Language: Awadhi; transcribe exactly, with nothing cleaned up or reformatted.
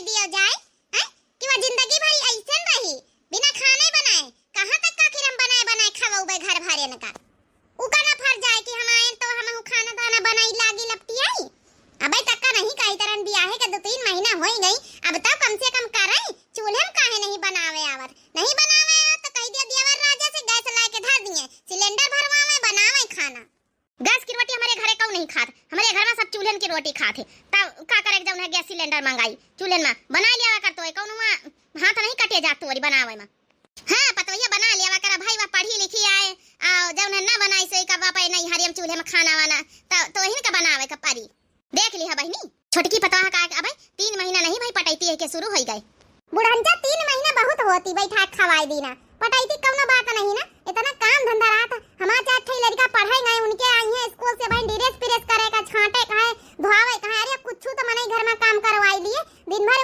दियो जाए, हैं? कि वह जिंदगी भर ऐसन रही, बिना खाने बनाए? कहाँ तक आखिर हम बनाए बनाए खवउबे घर भरेन का? उका ना फर जाए कि हम आएन तो हमहू खाना दाना बनाई लागी लपटियाई। अबे तक का नहीं कही तरन बियाहे के दो तीन महीना होई गई, अब तब कम से कम करई, चूल्हे में काहे नहीं बनावे आवत? नहीं बनावे आवत तो कही दिया देवर राजा से गैस लाए के धर दिए, सिलेंडर भरवावे, बनावे खाना। गैस की रोटी हमरे घरे कऊ नहीं खात, हमरे घर में सब चूल्हन की रोटी खात है। तब का करे जौन है गैस सिलेंडर मंगाई, चूल्हन में बना लिया कर तो कौन वहाँ हाथ नहीं कटे जात तोरी बनावे में। हाँ, पतोहिया बना लिया करा भाई, वह पढ़ी लिखी आए, आ जौन है ना बनाई से का बाप नहीं हरियम चूल्हे में खाना वाना, तो, तो इनका बनावे का परी। देख लिहा बहिनी, छोटकी पतोहा का अबे तीन महीना नहीं भाई पटैती है के शुरू होई गए। बुढ़ंजा तीन महीना बहुत होती, बैठा खवाई दीना, पटैती कौनो बात नहीं ना। इतना काम धंधा रहत, हमार चार ठे लड़का पढ़े गए, उनके आई है स्कूल से भाई ड्रेस प्रेस करे का, छांटे का है, धोआवे का है, अरे कुछ तो मनई घर में काम करवाई लिए, दिन भर